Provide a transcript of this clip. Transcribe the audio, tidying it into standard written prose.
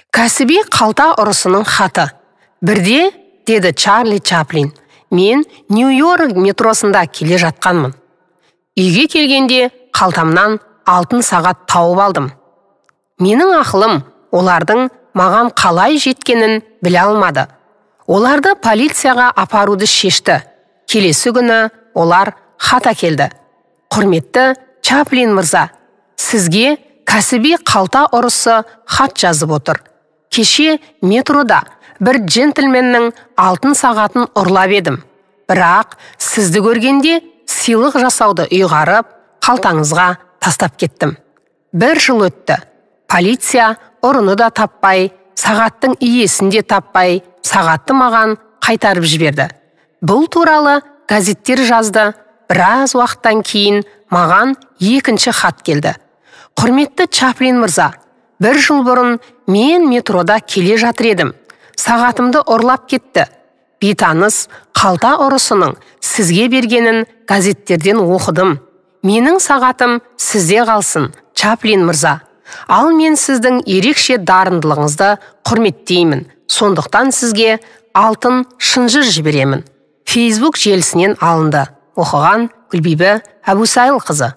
Кәсіби қалта ұрысының хаты. Бірде, деді Чарли Чаплин, мен Нью-Йорк метросында келе жатқанмын. Үйге келгенде қалтамнан алтын сағат тауып алдым. Менің ақылым олардың маған қалай жеткенін біле алмады. Оларды полицияға апаруды шешті. Келесі күні олар хат әкелді. Құрметті Чаплин мырза, сізге кәсіби қалта ұрысы хат жазып отыр. Кеше метрода бір джентльменнің алтын сағатын ұрлап едім. Бірақ сізді көргенде сыйлық жасауды ұйғарып, қалтаңызға тастап кеттім. Бір жыл өтті. Полиция ұрыны да таппай, сағаттың иесін де таппай, сағатты маған қайтарып жіберді. Бұл туралы газеттер жазды. Біраз уақыттан кейін маған екінші хат келді. Құрметті Чаплин мырза, бір жыл бұрын мен метрода келе жатыр едім. Сағатымды ұрлап кетті. Бейтаныс қалта ұрысының сізге бергенін газеттерден оқыдым. Менің сағатым сізде қалсын, Чаплин мырза. Ал мен сіздің ерекше дарындылығыңызды құрметтеймін. Сондықтан сізге алтын шынжыр жіберемін. Facebook желісінен алынды. Оқыған Гүлбибі Әбусайылқызы.